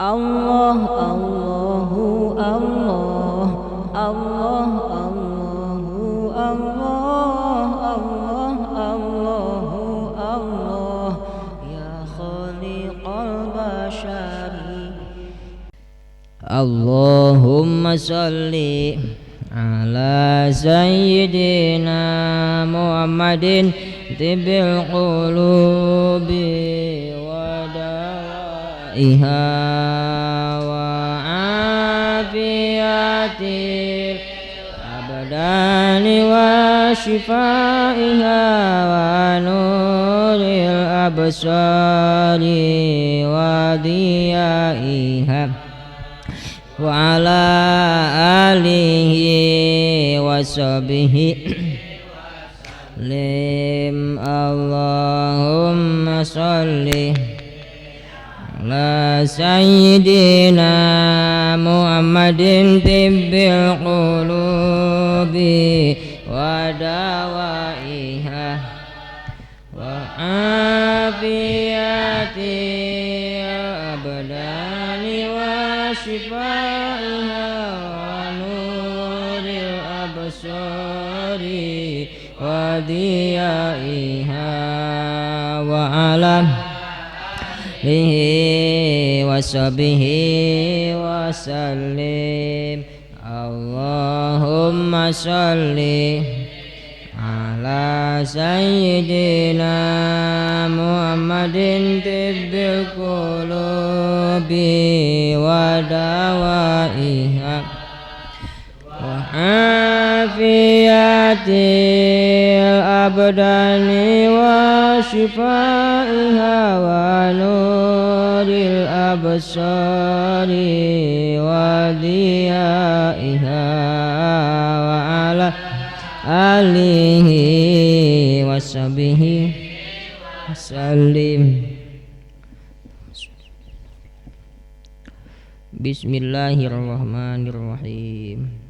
Allah Allahu Allah Allah Allahu Allah Allah Allahu Allah ya khaliqal bashari. Allahumma salli ala sayyidina Muhammadin tibbil qulubi wa dawaiha wa afiyatil abdani wa shifaiha wa nuril absari wa diyaiha wa ala alihi wa sahbihi lim. Allahumma salli ala sayyidina Muhammadin tibbil qulubi wa dawaiha wa afiyatil abdani wa shifaiha wa nuril absari wa diyaiha wa ala alihi wa sahbihi wa sallim. Allahumma salli ala sayyidina Muhammadin tibbil qulubi wa dawaiha wa afiyatil abdani wa shifaiha wa nuril absari wa diyaiha wa ala alihi wa sahbihi wasallim. Bismillahirrahmanirrahim.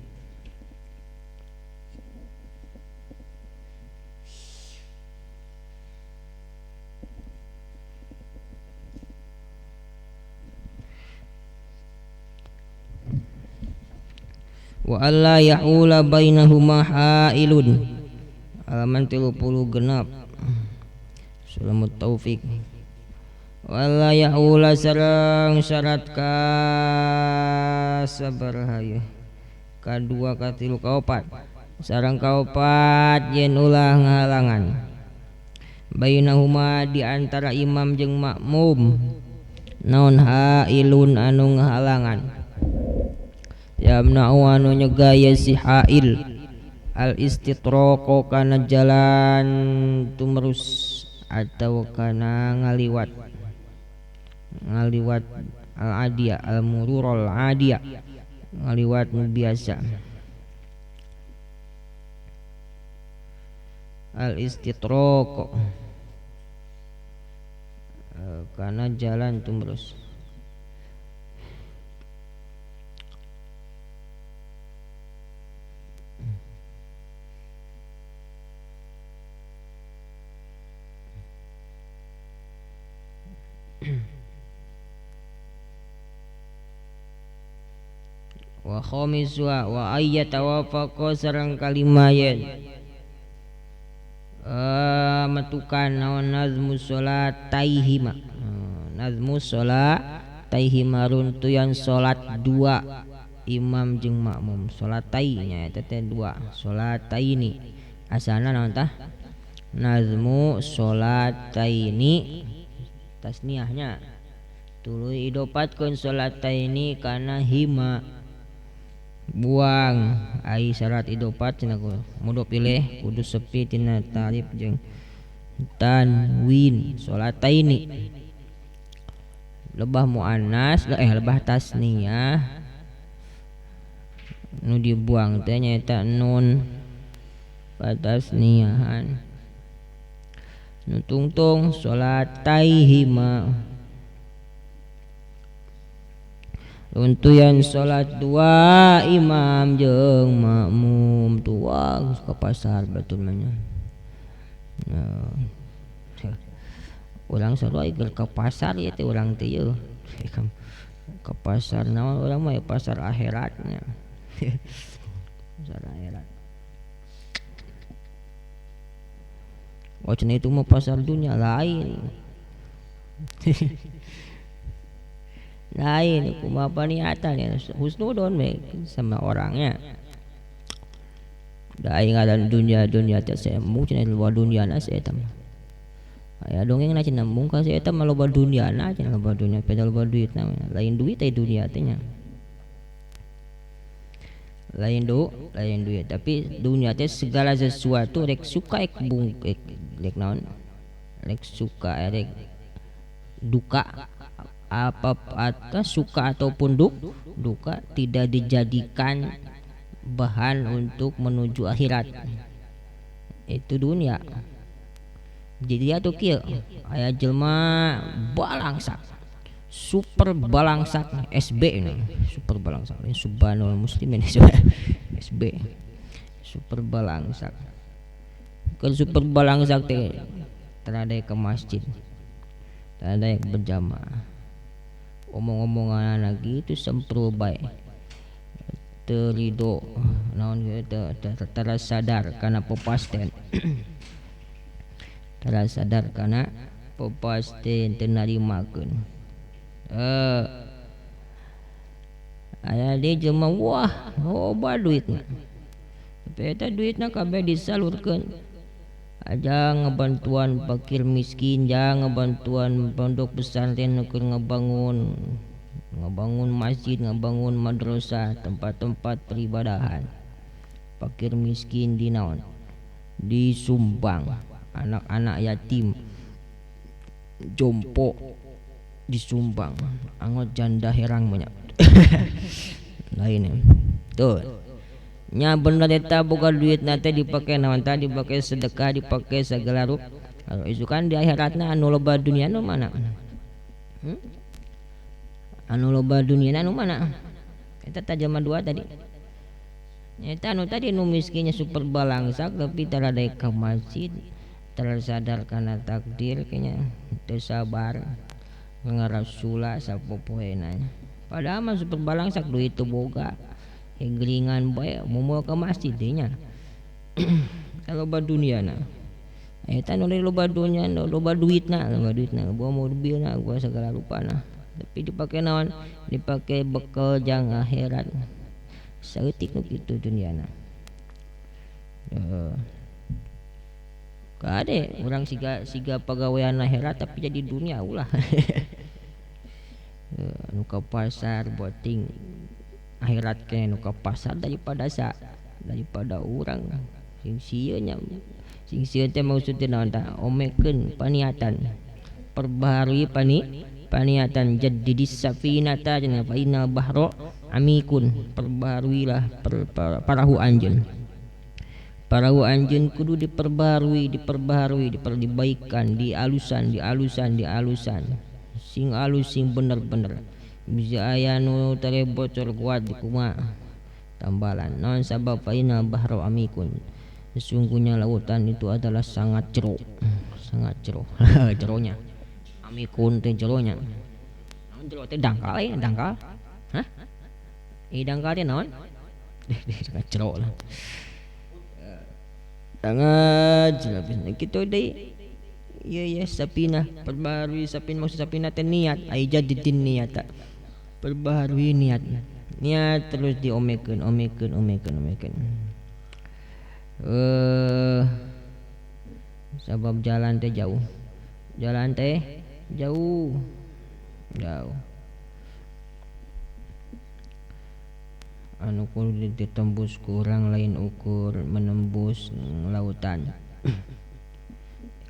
Wa alla yahula bainahuma hailun. Halaman 36. Sulamut Taufik. Wa alla yahula sareng syarat ka sabaraha ye? Kadua, katilu, kaopat. Sareng kaopat yen ulah ngahalangan. Bainahuma di antara imam jeung makmum. Naon hailun anu ngahalangan. Yamna'u anu nyegah ye si hail al istitraqo kana jalan tumerus atau kana ngaliwat ngaliwat al adia al mururul adia ngaliwat nu biasa al istitraqo kana jalan tumerus. Wa khamiswa wa ayyatawafaqa sareng kalima yen metukan naon nazmu salataihima. Nazmu salataihima runtuyan salat dua imam jeung makmum. Salatai nya eta teh dua salataini asana naon tah nazmu salataini tasniahnya tuluy idopatkeun salataini kana hima buang ai syarat idopat cenah mudo pilih kudu sepi tina tarif jeung tanwin salataini lebah muannas lebah tasniah nu dibuang teh nyaeta nun patasniahan nu tungtung salataihima runtuyan salat dua imam jeung makmum tua ke pasar batur mah nya. Nah, urang sarua keur ka pasar ieu teh urang teh yeuh. Ke Ke pasar naon urang mah ya pasar akhiratnya. Pasar akhirat. Oh cenah itu mah pasar dunia lain. Lain kumaha paniatan ya husnudon we sama orangnya. Da aing ngaran dunia-dunia teh semu cenah loba duniana si eta mah. Aya dongeng na cenah mung ka si eta mah loba duniana cenah loba dunia peda loba duitna lain duit teh dunia teh nya. Lain lain duit tapi dunia teh segala sesuatu rek suka rek bung rek naon rek suka rek duka apa atau suka ataupun duka tidak dijadikan bahan untuk menuju akhirat. Itu dunia. Jadi atuh kieu aya jelema balangsak super balangsak SB ini super balangsak ini subhanul muslimin SB super balangsak. Kalau super balangsak teh terada ke masjid, terada berjamaah. Omong-omongan lagi itu sempro bae teu rido naon teu tara sadar kana pepasten. Tara sadar kana pepasten teu narimakeun. Aya deui jelema wah loba duitna. Tapi eta duitna kabeh disalurkeun aja ngebantuan fakir miskin, jangan ngebantuan pondok pesantren keur ngebangun masjid, ngebangun madrasah, tempat-tempat peribadahan. Fakir miskin di naon? Disumbang, anak-anak yatim, jompo disumbang, angot janda herang banyak. Lain tuh. Nya bener eta boga duitna teh dipake naon tah dipake sedekah dipake segala rupa. Kalau isukan di akhiratna anu loba dunia nu mana? Anu loba dunia anu mana? Eta tah jelema dua tadi. Eta anu tadi nu miskinnya super balangsak tapi tara daek ka masjid, tara sadar kana takdir kayaknya teu sabar ngarasula sapopoena. Padahal mah super balangsak duit teu boga. Geringan bae moal ka masjid teh nya. Loba duniana. Eta nu loba dunia, loba duitna, bawa mobilna, bawa segala rupana. Tapi dipake naon? Dipake bekal jang akhirat. Saeutik nu kitu duniana. Kade urang siga pagawean akhirat tapi jadi dunia ulah. Nu ka pasar boting akhirat kene nu ka pasar daripada daripada urang sing sieun nya sing sieun teh maksudna naon tah omekeun paniatan perbaharui paniatan jaddidis safinata cenah fa innal bahra amikun perbaharuilah parahu anjeun. Parahu anjeun kudu diperbaharui diperbaikan dialusan sing alus sing bener-bener. Bisa aya nu tere bocor kuat di kumaha tambalan naon sabab fa innal bahra amikun sesungguhnya lautan itu adalah sangat jero jeronya amikun teh jeronya naon jero teh dangkal ya dangkal hah dangkal teh naon sangat jero lah sangat jero kitu deui. Iya sapina perbaharui sapina maksud sapina teh niat ai jadidin niat perbaharui niat terus diomekeun sabab jalan teh jauh anu kudu ditembus kurang lain ukur menembus lautan.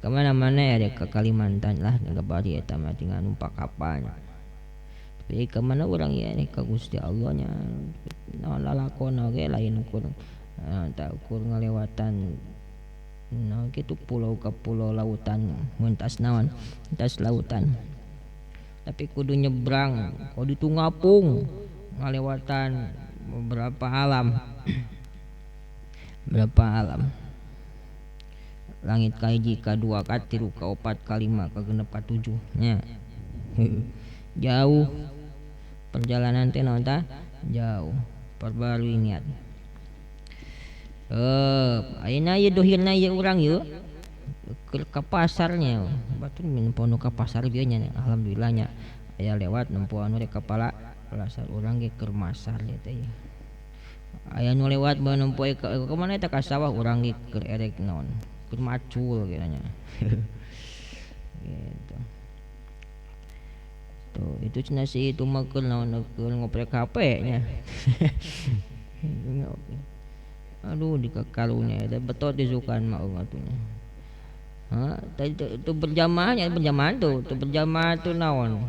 Kemana-mana ya ke Kalimantan lah ke Bali eta mah tinggal numpak kapal. Tapi kemana urang ya ka Gusti Allah nya naon lalakon oge lain ukur tak ukur ngalewatan naon kitu pulau ke pulau lautan mentas naon mentas lautan. Tapi kudu nyebrang kudu itu ngapung ngalewatan beberapa alam berapa alam langit kahiji kadua katilu kaopat kalima kagenep katujuh nya. Jauh Perjalanan teh naon tah jauh. Perbarui niat. Ayeuna ieu dohirna ieu urang ieu ka pasarnya. Batur nempo nu ka pasar bieu nya alhamdulillah nya. Aya lewat nempo anu rek ka pasar urang ge keur masar ieu teh. Aya nu lewat nempo ka mana eta ka sawah urang ge keur erek naon keur macul kitu nya. Gitu. Tuh itu cenah si itu mah keur naon keur ngoprek HP nya. Aduh di kakarunya eta betot disukan mah atuh nya. Ha tadi itu berjamaahnya berjamaah tuh, tu berjamaah tuh naon?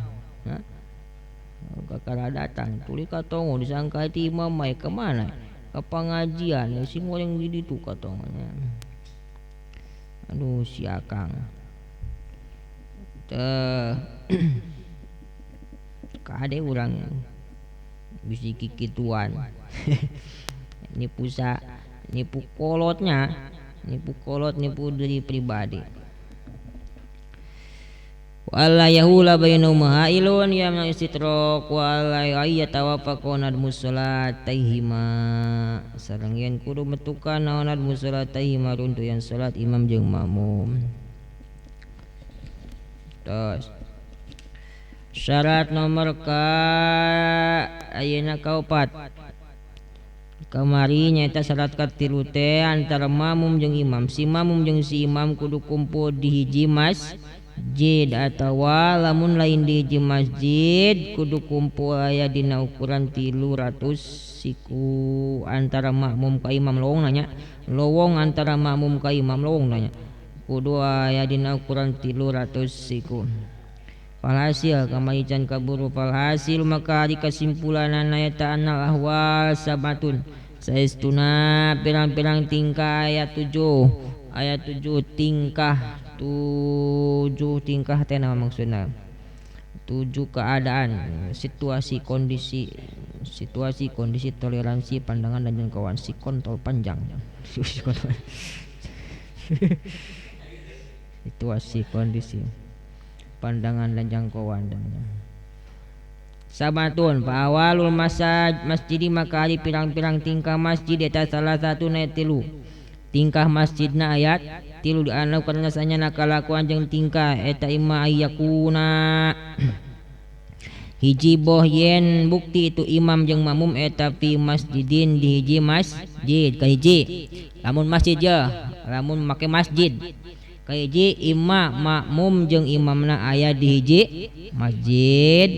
Ha? Kakara datang tuli katongo disangka ti imam mah ka mana? Ka pangajian sing goreng di ditu katongonya. Aduh si akang. Teh kade urang bisi kikituan. Nipu sa nipu kolotnya, nipu kolot, nipu diri pribadi. Wala yahula bainahuma hailun yamna istitraq wala yatawafaquna musallataihima. Sareng yen kudu metukan naon musallataihima runtuyan salat imam jeung makmum. Terus syarat nomor ka ayeuna kaopat. Kamari nyaeta syarat katilu teh antara makmum jeung imam. Si makmum jeung si imam kudu kumpul di hiji masjid atawa lamun lain di hiji masjid kudu kumpul aya dina ukuran 300 siku antara makmum ka imam lowong nanya. Lowong antara makmum ka imam lowong nanya. Kudu aya dina ukuran 300 siku. Falhasil kamari can kaburu falhasil maka ari kesimpulanana eta anal ahwal sabatun saestuna pirang-pirang tingkah ayat 7 ayat 7 tingkah 7 tingkah teh naon maksudna 7 keadaan situasi kondisi toleransi pandangan dan jangkauan si kontol panjang situasi kondisi pandangan dan jangkauan. Sabatun fa awalul masjid maka ari pirang-pirang tingkah masjid eta salah satu na tilu tingkah masjidna ayat tilu dianau karena sanyana kalakuan jeung tingkah eta imma ayyakuna hiji boh yen bukti itu imam jeung makmum eta fi masjidin di hiji masjid kahiji lamun masjid je lamun make masjid kahiji imam makmum jeung imamna aya di hiji masjid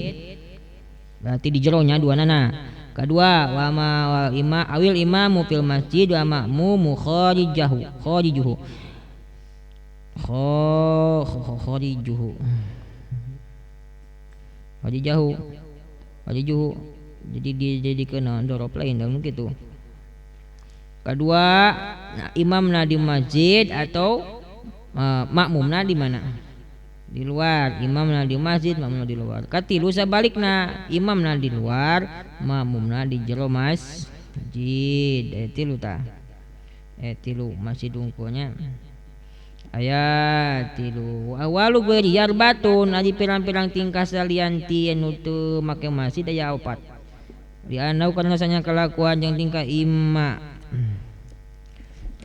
berarti di jero nya dua nana. Kedua wa ma wal ima awil imamu fil masjid wa makmumu kharijahu kharijuhu kharijuhu kharijahu kharijuhu jadi dijadikeun dorob lain dalam kitu. Kedua nah, imamna di masjid atau makmumna di mana? Di luar. Imamna di masjid, makmumna di luar. Katilu sabalikna, imamna di luar, makmumna di jero masjid. Tilu tah. Tilu masjid unggulnya. Aya tilu. Awalu geuring yarbatun ari pirang-pirang tingkah salian ti anu teu make masjid aya opat. Di anau karena sanya kalakuan jeung tingkah imma.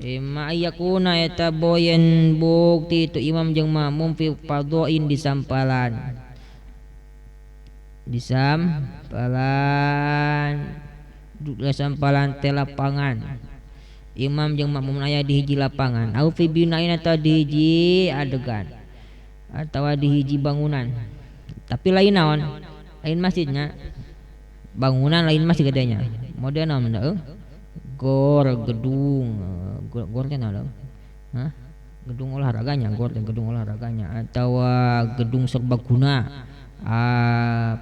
Imma ayakuna eta boyen bukti itu imam jeung makmum fi fadhain di sampalan. Di sampalan. Di sampalan teh lapangan. Imam jeung makmum aya di hiji lapangan. Au fi binain atau di hiji adegan atawa di hiji bangunan. Tapi lain naon? Lain masjidnya. Bangunan lain masjid gedenya. Model naon da? Gor gedung, gor teh naon? Hah? Gedung olahraganya, gor teh gedung olahraganya atawa gedung serbaguna.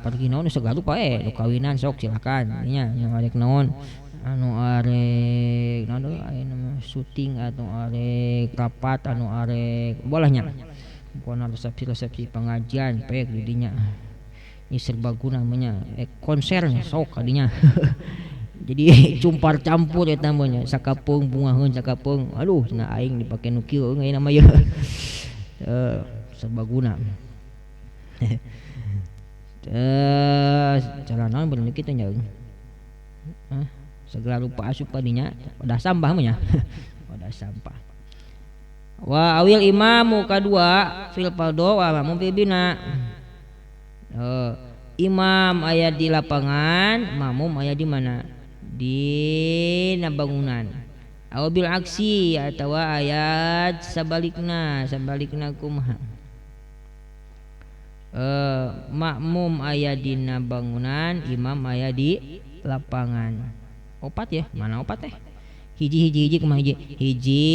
Pergi naon segala rupa nu kawinan sok silakan nya nya arek naon anu arek naon deui aya nama syuting atau arek rapat anu arek bolehnya. Pokona resepsi-resepsi pengajian pek di dinya. Ini serbaguna namanya konser sok kadinya. Jadi cumpar campur eta mah nya sakapeung bungaheun sakapeung aduh cenah aing dipake nu kieu ayeuna mah ieu. Serbaguna. Teh cara naon bener kitu nya. Hah, segala rupa asup ka dinya, wadah sampah mah nya. Wadah sampah. Wa awil imamu kadua fil fardhu wa makmum fil bina. Imam aya di lapangan, makmum aya di mana? Di bangunan. Aw bil aksi atawa ayat sabalikna, sabalikna kumaha? Makmum aya dina bangunan, imam aya di lapangan. Opat ya, mana opat teh? Hiji hiji hiji kumaha hiji? Hiji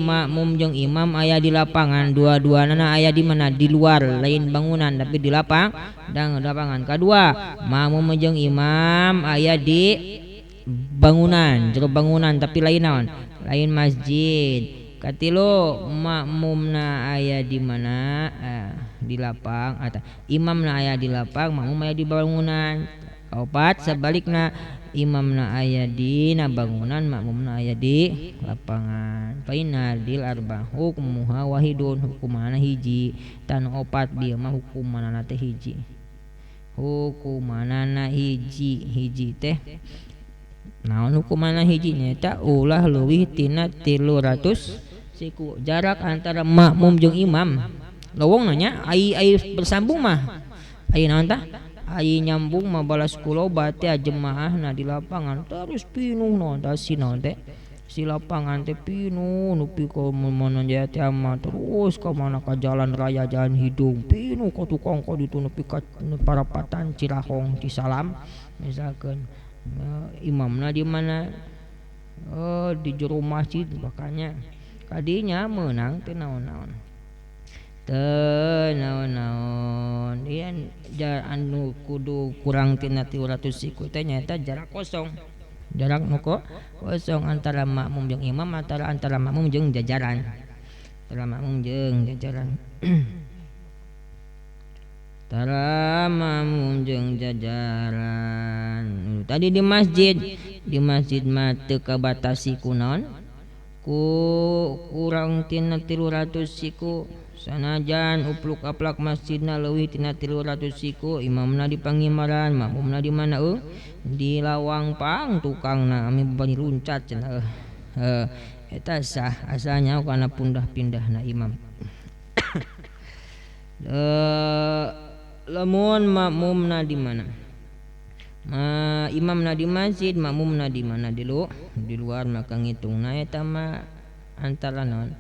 makmum jeung imam aya di lapangan, dua-duanana aya di mana? Di luar, lain bangunan tapi di lapang dan lapangan. Kadua, makmum jeung imam aya di bangunan, jero bangunan tapi lain naon? Lain masjid. Katilu, makmumna aya di mana? Di lapang atau imamna aya di lapang, makmum aya di bangunan. Kaopat, sebalikna imamna aya di na bangunan, makmumna aya di lapangan. Fa inna dil arba hukmuha wahidun, hukumana hiji. Tan opat bieu mah hukumanana teh hiji. Hukumanana hiji, hiji teh naon hukumanana hiji nyaeta ulah leuwih tina 300 siku jarak antara makmum jeung imam. Lowong nanya ai ai bersambung mah ai naon tah? Ai nyambung mah balas kuloba teh jemaahna di lapangan terus pinuh naon tah si naon teh si lapangan teh pinuh nepi ka mana jaya teh mah terus ka mana ka jalan raya jalan hidung pinuh ka tukang ka ditu nepi ka parapatan Cirahong Cisalam misalkan. Imamna di mana? Di jero masjid makanya kadinya meunang teh naon-naon. Teu naon-naon ieu anu kudu kurang tina 300 siku teh nyaeta jarak kosong. Jarak nu kosong antara makmum jeung imam, antara makmum jeung jajaran. Antara makmum jeung jajaran. Antara makmum jeung jajaran. Tadi di masjid mah teu kabatasi ku naon? Ku kurang tina 300 siku. Sanajan upluk aplak masjidna leuwih tina 300 siku, imamna di pangimaran, makmumna di mana Di lawang pang tukangna ami bari luncat cenah. Eta sah asalnya kana pundah-pindahna imam. Lamun makmumna di mana? Imamna di masjid, makmumna di mana? Di luar maka ngitungna eta mah antara naon?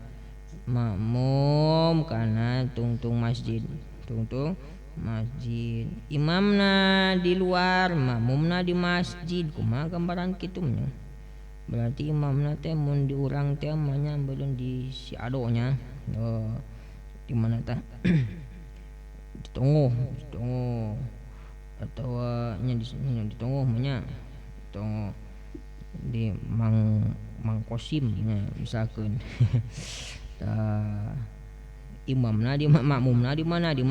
Makmum kana tungtung masjid, tungtung masjid. Imamna di luar, makmumna di masjid. Kumaha gambaran kitu nya? Berarti imamna teh mun di urang teh mah nya beureun di si ado nya. Di mana tah? Di tonggoh, di tonggoh. Atawa nya di di tonggoh mah nya. Tonggoh di Mang Kosim nya misalkeun. Imamna di makmumna di mana? Di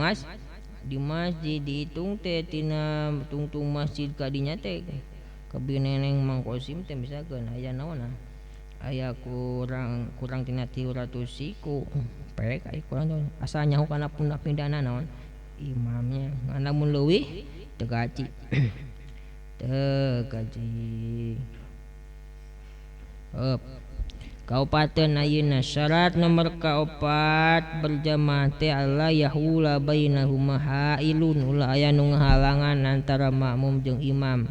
di masjid dihitung teh tina tungtung masjid kadinya teh ka bineneng Mang Kosim teh misalkeun aya naonna? Aya kurang tina 300 siku. Pek aya kurang asa nyaho kana pundah-pindahna naon? Imamnya. Ngan lamun leuwih teu gaji. Teu gaji. Heup. Kaopateun ayeuna syarat nomor kaopat berjamaah teh alla yahula bainahuma hailun, ulah aya nu ngahalangan antara makmum jeung imam.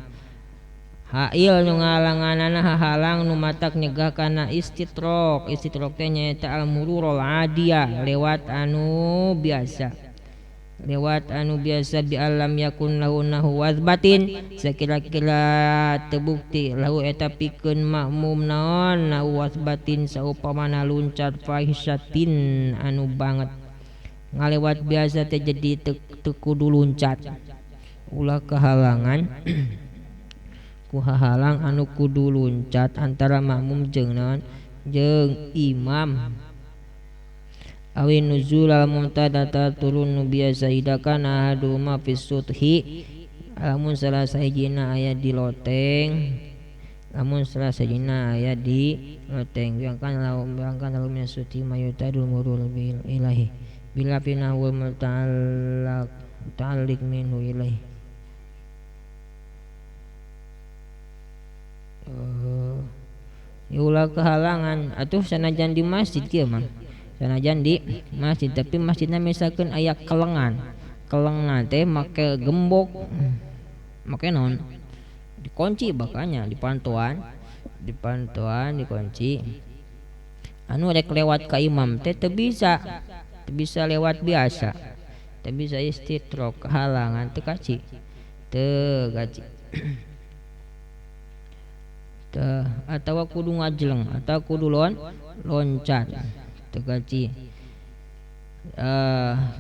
Hail nu ngahalanganana hahalang nu matak nyegah kana istitrok. Istitrok teh nyaeta al mururul adiyah, lewat anu biasa. Lewat anu biasa bi alam yakun lahu nahu wazbatin, sakira-kira terbukti lahu eta pikeun makmum naon nahu wazbatin saupamana luncat fahisyatin anu banget. Ngalewat biasa teh jadi teu kudu luncat. Ulah kehalangan ku hahalang anu kudu luncat antara makmum jeung naon jeung imam. Awi nuzul al mu'tadata turun nu biasa idakan ahaduma fis suthi, lamun salah sahijina aya di loteng, lamun salah sahijina aya di loteng biangkan laum biangkan laum suthi mayutadul murul bil ilahi bila pinahul muta'allaq ta'alliq minhu ilahi. Ulah kehalangan atuh sanajan di masjid kieu mah. Sanajan di masjid tapi masjidna misalkeun aya kelengan. Kelengna teh make gembok. Make naon? Dikunci bakanya dipantoan. Dipantoan dikunci. Anu rek lewat ka imam teh teu bisa. Teu bisa lewat biasa. Teu bisa istitrok kehalangan teu kaci. Teu kaci. Teu atawa kudu ngajleng atawa kudu loncat. Teu kaci.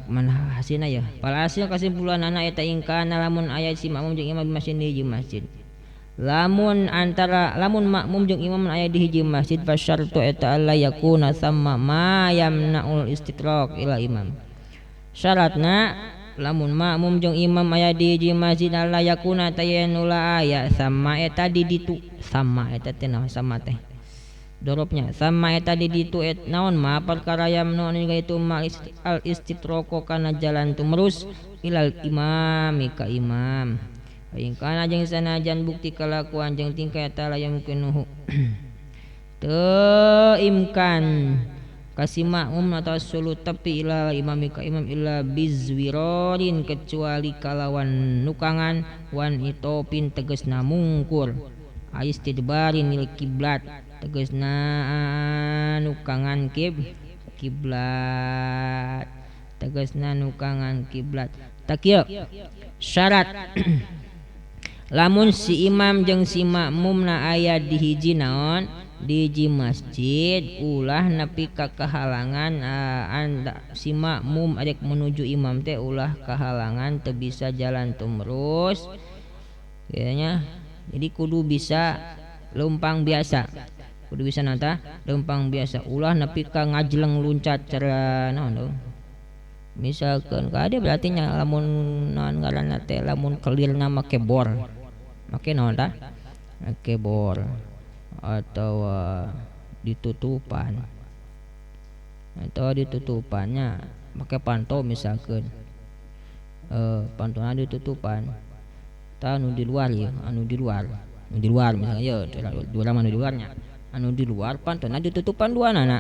Mana hasilna ya? Pala hasil kasimpulanana eta ingkana lamun aya si makmum jeung imam di masjid di hiji masjid. Lamun antara lamun makmum jeung imam aya di hiji masjid fasyartu eta alla yakuna thamma ma yamnaul istitraq ila imam. Syaratna lamun makmum jeung imam aya di hiji masjid alla yakuna tayen ulah aya sama eta di ditu sama eta teh naon sama teh dorobnya sama eta di ditu et naon ma perkara yamnu itu ma al istitraqo kana jalan tumerus ilal imami ka imam. Ingkana jeung sanajan bukti kalakuan jeung tingkah eta la yumkinuhu teu imkan kasih makmum atau sulut tepi ila imami ka imam illa bizwirorin kecuali kalawan nukangan wan itopin tegesna mungkur aistidbarin lil kiblat tegesna nukangan kiblat tegesna nukangan kiblat. Tak kieu syarat lamun si imam jeung si makmumna aya di hiji naon di hiji masjid ulah nepi ka kahalangan si makmum arek menuju imam teh ulah kahalangan teu bisa jalan tumrus kayaknya. Jadi kudu bisa leumpang biasa, kudu bisa nata leumpang biasa ulah nepi ka ngajleng luncat cara naon tuh. Misalkan ka dia berarti nya lamun naon ngaranna teh lamun kelirna make bor make naon tah make bor atau ditutupan atau ditutupannya pakai panto misalkan pantona ditutupan tah anu di luar ya anu di luar misalnya ya dua anu di luarnya anu di luar pantona ditutupan dua nana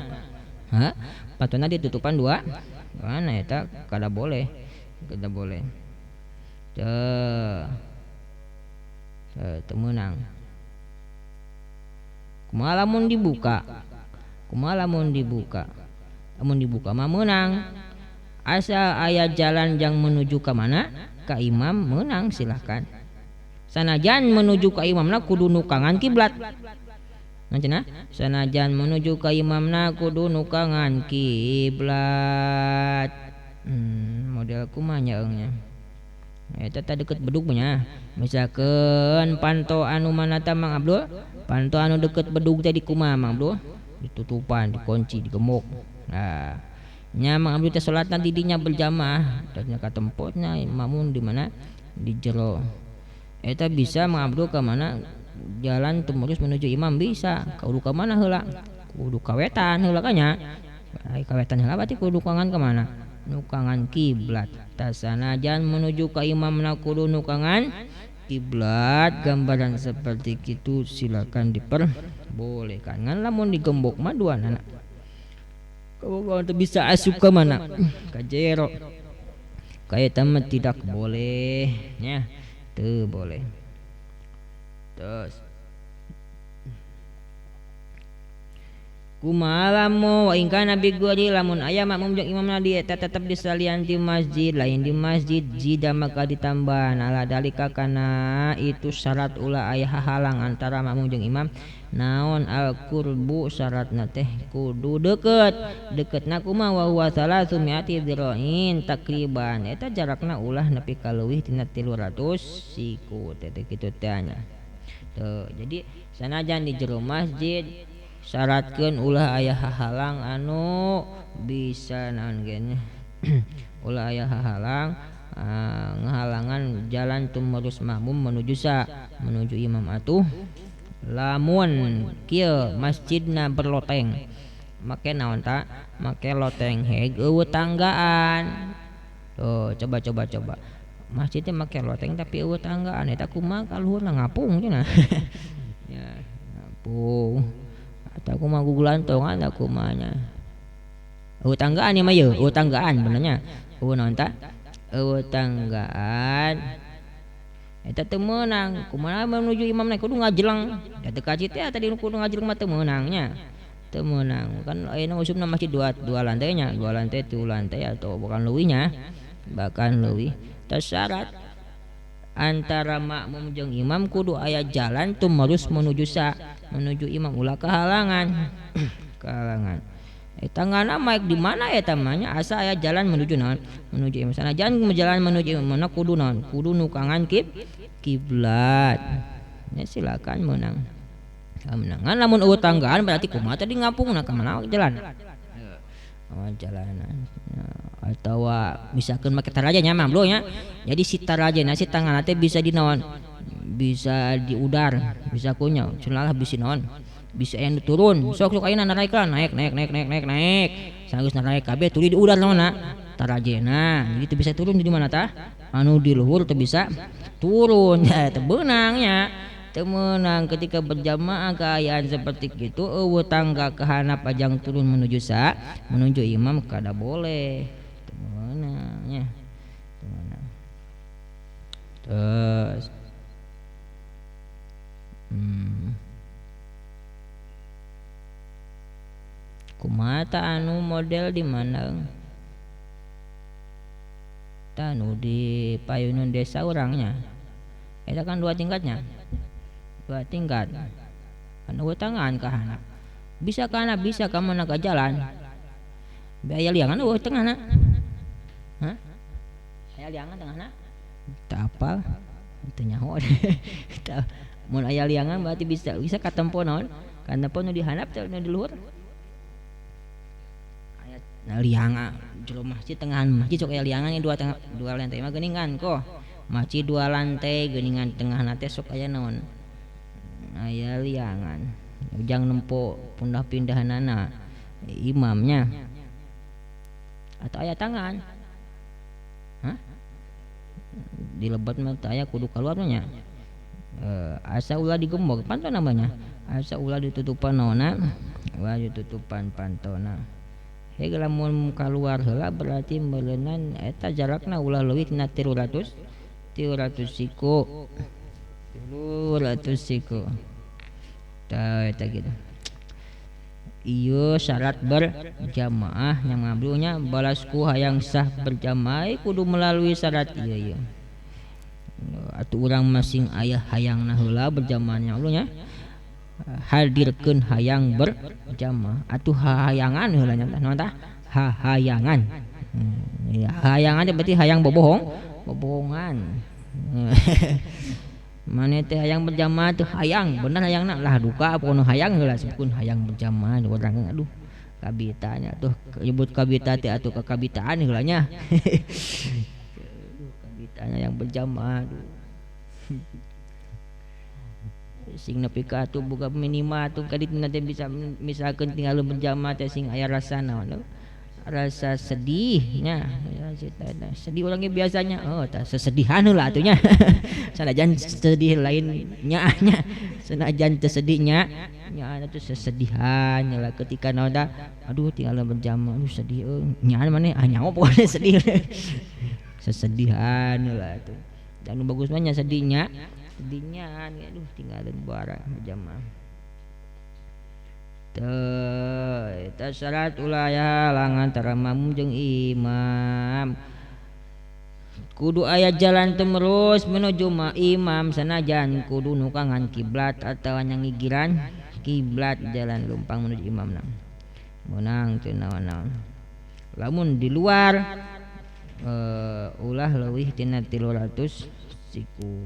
ha pantona ditutupan dua mana eta kada boleh teu meunang. Kumaha lamun dibuka? Lamun dibuka mah meunang. Asal aya jalan yang menuju ka mana? Ka imam meunang silahkan. Sanajan menuju ka imamna kudu nukangan kiblat. Nah cenah, sanajan menuju ka imamna kudu nukangan kiblat. Model kumaha nya eungnya? Eta teh deket bedug nya. Misalkeun panto anu mana ta Mang Abdul? Panto anu deket bedug teh di kumaha Mang Abdul? Ditutupan, dikunci, digemuk. Nah, nya Mang Abdul teh salatna di dinya berjamaah, teh ka tempatna makmum di mana? Di jero. Eta bisa Mang Abdul ka mana? Jalan temurus menuju imam bisa. Kudu ka mana heula? Kudu ka wetan heula ka nya. Ai ka wetan heula berarti kudu nukangan ka mana? Nukangan kiblat. Tasanajan menuju ka imamna kudu nukangan kiblat. Gambaran seperti itu silakan diperbolehkan. Ngan lamun digembok mah dua nana. Kau bisa asup ke mana? Ka jero. Ka eta mah tidak boleh nya. Teu boleh. Terus kumaha lamun wa in kana bigori lamun aya makmum jeung imamna di eta tetep disalian di masjid lain di masjid jida maka ditambah ala dalika kana itu syarat ulah aya hahalang antara makmum jeung imam naon al qurbu syaratna teh kudu deket deketna kumaha wa huwa salasu mi'ati dzira'in takriban eta jarakna ulah nepi ka leuwih tina 300 siku teh kitu teh nya. Tuh, jadi sanajan di jero masjid syaratkeun ulah aya hahalang anu bisa naon ge ulah aya hahalang ngahalangan jalan tumurus makmum menuju sa menuju imam atuh lamun kieu masjidna berloteng make naon ta make loteng heg eueuh tanggaan. Tuh coba masjidnya make loteng tapi eueuh tanggaan eta kumaha ka luhurna ngapung cenah. Ya ngapung Atau kumaha gugulantongan kumaha nya. Eueuh tanggaan ieu mah yeuh, eueuh tanggaan benernya. Eueuh naon tah? Eueuh tanggaan. Eta teu meunang, kumaha menuju imamna kudu ngajeleng. Da teu kaci teh tadi kudu ngajeleng mah teu meunang nya. Teu meunang. Kan ayeuna usumna masjid dua lantai nya, dua lantai, tilu lantai atau bahkan leuwihnya. Bahkan leuwih. Tah syarat antara makmum jeung imam kudu aya jalan tumerus menuju sa, menuju imam ulah kehalangan. Kehalangan. Eta ngana maek di mana eta mah nya asa aya jalan menuju naon? Menuju imam. Sanajan jalan menuju imam mana kudu naon? Kudu nukangan kiblat. Ya silakan meunang. Menangan lamun eueuh tanggaan berarti kumaha tadi ngampungna ka mana jalan? Oh, jalanan. Atawa misalkan make taraja nya mah bro nya. Jadi si tarajana si tanganna teh bisa dinaon? Bisa diudar, bisa kunya cenah lah bisi naon? Bisa aya nu turun. Sok sok ayeuna naraek lah, naik naik naik naik naik naik. Sanggeus naraek kabeh tuluy diudar naonna? Tarajena. Jadi teu bisa turun di mana tah? Anu di luhur teu bisa turun. Ya teu beunang nya. Teu meunang ketika berjamaah kaayaan seperti kitu eueuh tangga ka handap ajang turun menuju sa, menuju imam kada boleh. Teu meunang nya. Teu meunang. Terus kumaha tah anu model di mana? Tah anu di payunun desa urangnya. Eta kan dua tingkatnya. Dua tingkat. Anu tangan ka handap. Bisa ka handap, bisa ka mana ka jalan. Aya liangan eueuh tengahna. Hah? Aya liangan tengahna? Teu apal. Teu nyaho. Mun aya liangan berarti bisa bisa katempo naon? Katempo nu di handap teh nu di luhur. Aya liangan jero masjid tengahan masjid sok aya liangan dua tengah dua lantai mah geuningan koh. Masjid dua lantai geuningan tengahna teh sok aya naon? Aya liangan. Ujang nempo pindah-pindahanana imamnya. Atau aya tangan. Hah? Di lebat mah teu aya kudu kaluar mah nya. Asa ulah digembok panto namanya. Asa ulah ditutupan naonna? Ulah ditutupan pantona. Hege lamun kaluar heula berarti meureunan eta jarakna ulah leuwih tina 300 siku. 300 siku. Tah eta kitu. Ieu syarat berjamaah yang ngabdunya balasku hayang sah berjamaah kudu melalui syarat ieu ieu. Atuh urang masing aya hayangna heula berjamaahnya nya. Hadirkeun hayang berjamaah atuh hayangan heula nya tah naon tah? Hahayangan. Ya, hayangan teh berarti hayang bobohong, bobohongan. Mane teh hayang berjamaah teh hayang, bener hayangna lah duka pokona hayang heula sebutkeun hayang berjamaah urang aduh kabitanya tuh nyebut kabita teh atuh kakabitaan heula nya. Aduh kabitanya yang berjamaah aduh. Sing nepi ka atuh buka minimal atuh kadituna teh bisa misalkeun tinggal berjamaah teh sing aya rasa naon rasa sedih nya, sedih orangnya biasanya oh tah sesedihan heula atuh nya. Sanajan sedih lain nya nya, sanajan teu sedih nya nya atuh sesedihan lah ketika naon tah aduh tinggal berjamaah aduh sedih euy nya maneh ah nyaho pokona sedih. Sesedihan heula atuh. Dan nu bagus mah nya sedihnya sedihnya aduh tinggalin bara berjamaah. Teu eta syarat ulah aya halangan antara makmum jeung imam. Kudu aya jalan temerus menuju ma imam sanajan kudu nukangan kiblat atawa nyangigiran kiblat jalan lumpang menuju imamna. Meunang teu naon-naon. Lamun di luar ulah leuwih tina 300 siku.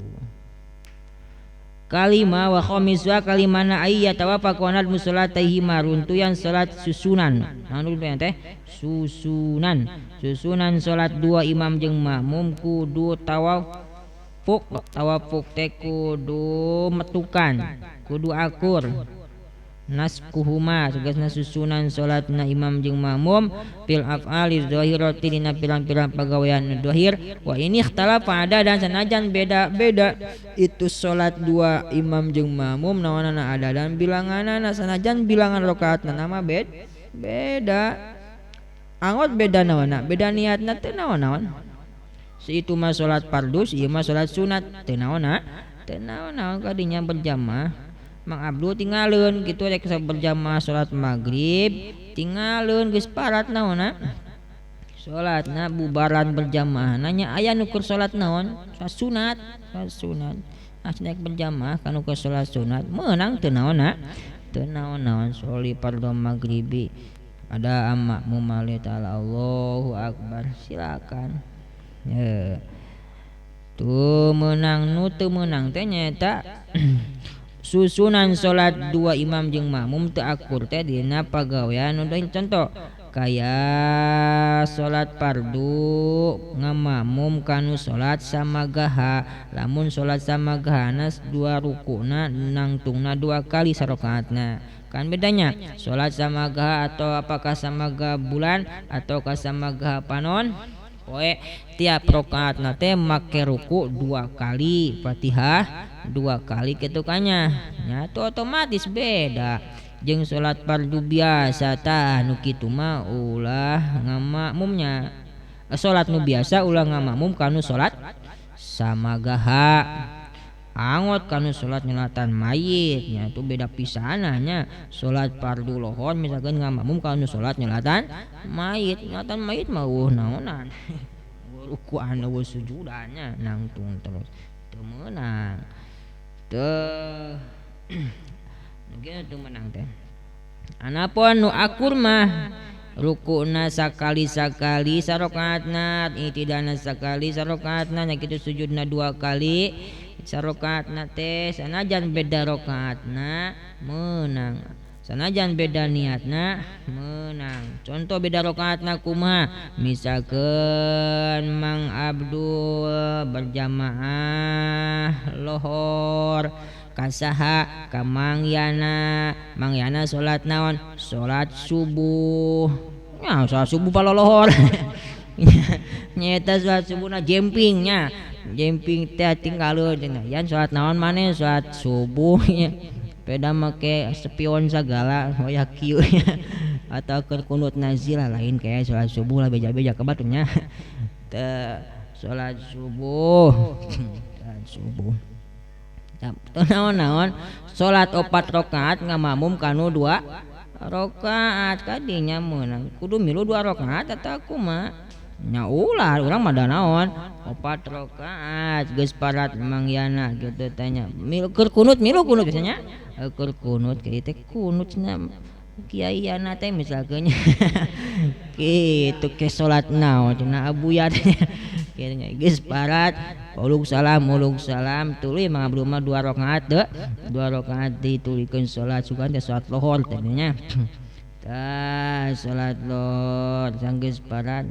Kalima wa khamiswa kalimana ayya tawafaqanat musallataihi maruntuyan salat susunan. Naon runtuyan teh? Susunan. Susunan salat dua imam jeung makmum kudu tawafuk. Tawafuk teh kudu metukan, kudu akur. Naskuhuma tegasna susunan salatna imam jeung makmum fil af'ali dzahirati dina pirang-pirang pagawean nu dzahir wa ini ikhtalafa ada dan sanajan beda-beda itu salat dua imam jeung makmum naonana ada dan bilanganana sanajan bilangan rakaatna nama beda angot beda naonna beda niatna teu naon-naon si itu mah salat fardu si ieu mah salat sunat teu naonna teu naon-naon kadinya berjamaah. Mang Abdul tinggalin gitu rek berjamaah salat maghrib tinggalin geus parat naonna salatna bubaran berjamaah nanya aya nu keur salat naon salat sunat asna berjamaah kanu keur salat sunat meunang teu naonna teu naon-naon soli fardhu maghribi ada makmum mali ta'ala Allahu akbar silakan ya tuh meunang nu teu meunang teh nyaeta susunan salat dua imam jeung makmum teu akur teh dina pagawean nu contoh kaya salat fardu ngamakmum kanu salat samagaha lamun salat samagahana dua rukuna nangtungna dua kali sarakaatna kan bedanya salat samagaha atau apakah samagaha bulan ataukah samagaha panon poe tiap rakaatna teh make ruku dua kali Fatihah dua kali kitu-nya nya tu otomatis beda jeung salat fardu biasa tah nu kitu mah ulah ngamakmumnya salat nu biasa ulah ngamakmum kanu salat samagaha angot kanu salat nyelatan mayit nya itu beda pisanna nya salat fardu lohor misalkan ngamakmum kanu salat nyelatan mayit nyelatan mayit mah eueuh naonan rukuan eueuh sujudannya nangtung terus teu meunang teu teu meunang teh anapun nu akur mah rukuna sakali-sakali sarakaatna itidalna sakali sarakaatna nya kitu sujudna dua kali sarakaatna teh sanajan beda rakaatna meunang sanajan beda niatna meunang contoh beda rakaatna kumaha misalkeun Mang Abdul berjamaah lohor kasaha ka Mang Yana Mang Yana salat naon salat subuh nya salat subuh palolohor nyaeta salat subuhna jemping nya jemping teh tinggalkeun cenah yan salat naon maneh salat subuh nya peda make spion sagala hoya kieu nya atau keur kunut nazilah lain kayak salat subuh lah beja-beja ka batur nya teu salat subuh salat subuh teu naon-naon salat 4 rakaat ngamakmum kanu 2 rakaat kadinya meunang kudu milu 2 rakaat atawa kumaha nya ulah urang mah da naon 4 rakaat geus parat Mang Yana kitu teh nya milu keur kunut milu kunut biasanya keur kunut kieu teh kunut cenah kiai Yana teh misalkeun nya kitu ke salat naon cenah abuya teh kitu nya geus parat uluk salam tuluy Mang Abdul mah 2 rakaat teu 2 rakaat dituluykeun salat sugan teh salat lohor teh nya tah salat lohor sanggeus parat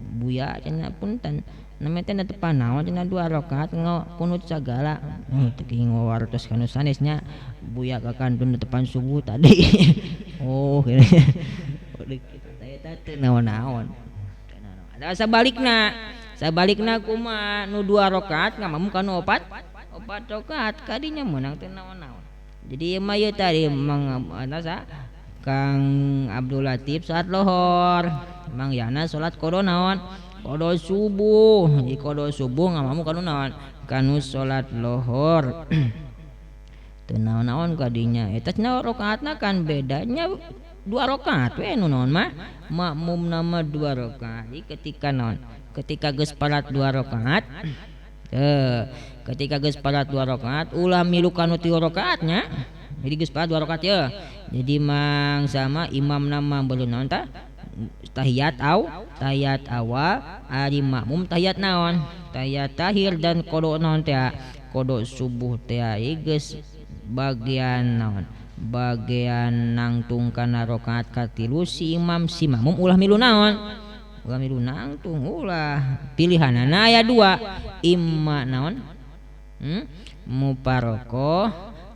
buya cenah punten name teh tepan naon cenah 2 rakaat kunut sagala teu wartos kanu sanes nya buya ka kantun tepan subuh tadi oh kitu eta teu naon-naon da sabalikna kumaha nu 2 rakaat ngamakmum kanu 4 rakaat kadinya meunang teu naon-naon jadi ieu mah ieu tadi Mang Kang Abdul Latif salat lohor Mang Yana salat qada naon qada subuh di qada subuh ngamakmum kanu naon kanu salat lohor teu naon-naon kadinya eta cenah rakaatna kan bedanya 2 rakaat we nu naon mah makmumna mah 2 rakaat jadi ketika naon ketika geus parat 2 rakaat ketika geus parat 2 rakaat ulah milu kanu 3 rakaatnya jadi geus parat 2 rakaat ye jadi mang sama imam nama belum naon tah tahiyat tahiyat awal ari makmum tahiyat naon tahiyat tahir dan qada naon teh qada subuh teh geus bagian naon bagian nangtung kana rakaat katilu si imam si makmum ulah milu naon ulah milu nangtung ulah pilihanana aya 2 imma naon mufaroqoh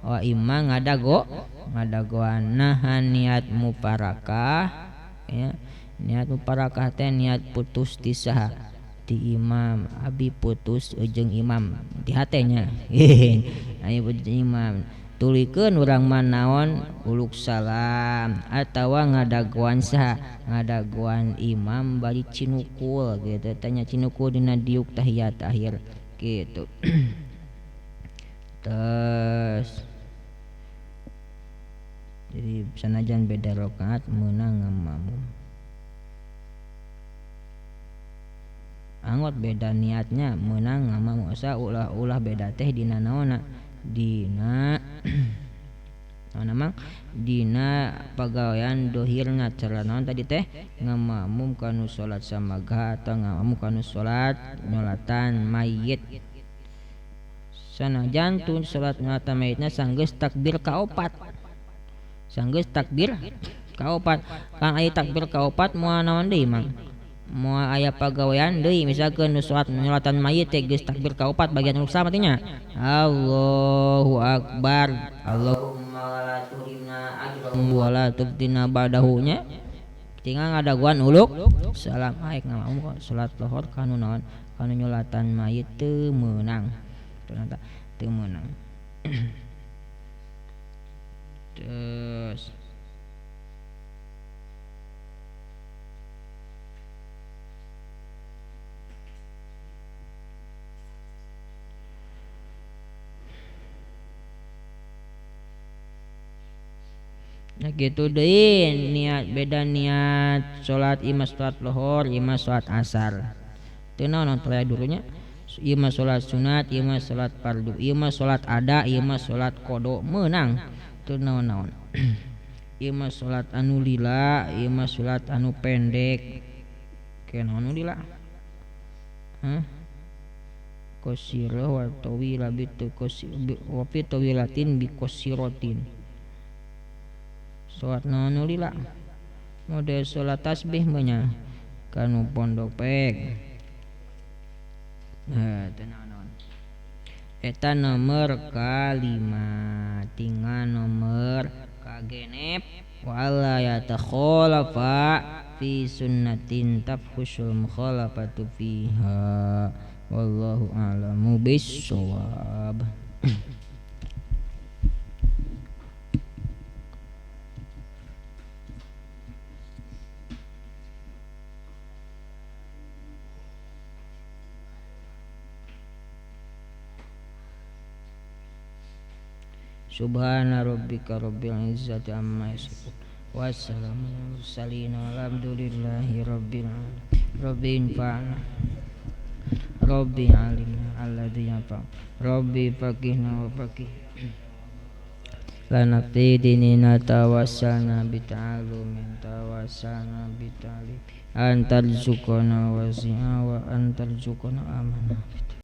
Wa imma ngadagoan nah niat mufarakah ya. Niat mufarakah teh niat putus ti saha? Ti imam. Abi putus jeung imam di hatenya. Ayo putus imam. Tulikeun urang mah naon uluk salam atawa ngadagoan saha? Ngadagoan imam bari cinukul gitu tanya cinukul dina diuk tahiyat akhir gitu. Terus jadi sanajan beda rakaat meunang ngamamum. Anggot beda niatnya meunang ngamamum asa ulah-ulah beda teh dina naonna dina naon mang dina pagawean dohirna cara naon tadi teh ngamamum kanu salat samaga atau ngamamum kanu salat nyolatan mayit. Sanajan tun salat nyolatan mayitna sanggeus takbir kaopat. Sanggeus takbir kaopat. Kan aya takbir kaopat moal naon deui mang? Moal aya pagawean deui misalkeun nu salat nyolatan mayit teh geus takbir kaopat bagian uluk salam nya. Allahu akbar. Allahumma la tuhrimna ajrahu wa la tuftina ba'dahu nya. Tinggal ngadaguan uluk salam aek ngamamum salat lohor kanu naon? Kanu nyolatan mayit teu meunang. Teu meunang. Terus nah gitu deui niat beda niat salat imah salat lohor imah salat asar teu naon teh dulunya ieu mah salat sunat ieu mah salat fardu ieu mah salat ada ieu mah salat qada meunang teu naon-naon. Ieu mah salat anu lila ieu mah salat anu pendek ke naon anu lila hah qasira wa tawila bi wa fi tawilatin bi qasiratin. Salat naon anu lila model salat tasbih mah nya kanu pondok pek. Nah, teu naon-naon. Eta nomor kalima tinggal nomor kagenep wala yatakhalafa fi sunnatin tafhusul mukhalafatu fiha wallahu a'lamu bissawab. Subhana rabbika rabbil izzati amma yasifun wassalamun alal mursalin walhamdulillahi rabbil alamin. Rabbi infa'na rabbi alimna alladzi yanfa' rabbi faqihna wa faqih lana fi dinina tawassalna bi ta'allumin tawassalna bi ta'lim antarzuqna wasi'a wa antarzuqna amana.